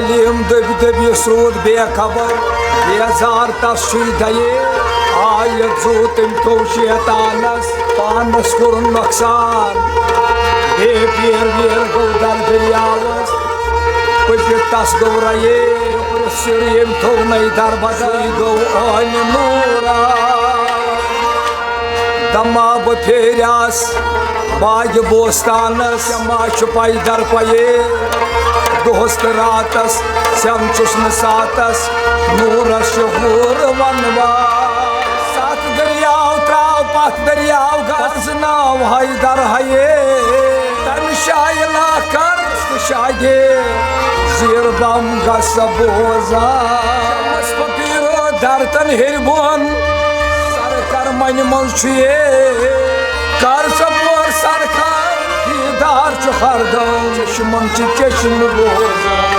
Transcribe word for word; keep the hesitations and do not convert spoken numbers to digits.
یِم دٔبۍ دٔبۍ یُس روٗد بے خبر، بیزار تس چھُے دَیے۔ آ یتھ زوٗ تٔمۍ توٚو شیطانس، پانس کوٚرُن نۄقصان۔ بے پیر ویر گوٚو در دٔریاوس، پٔپِتھ تس گوٚو رَیے۔ سِر ییٚمۍ تھوٚو نَے در بدر، گوٚو ٲنہِ نوٗرا۔ دما بہٕ پھیریاس باغ بوستانس، ژےٚ ما چھُ پَے در پَیے؟ دۄہس تہٕ راتس ژٮ۪م چھُس نہٕ ساتس، نوٗرس چھُ حوٗر ونوان۔ ستھ دٔریاو ترٛاو پتھ دٔریاو، غرض ناو حیدر حیے۔ تمہِ شایہِ لاکر تہٕ شاگے، زیر بم گژھ بوزان۔ شمس فقیٖر درتن ہیٚرِ بۄن، سرکر منہِ منٛز چھُ یے۔ کر ژٕ پور سرکار، دیٖدار چھُ ہردم، چشمن چھِ چشم بوزان۔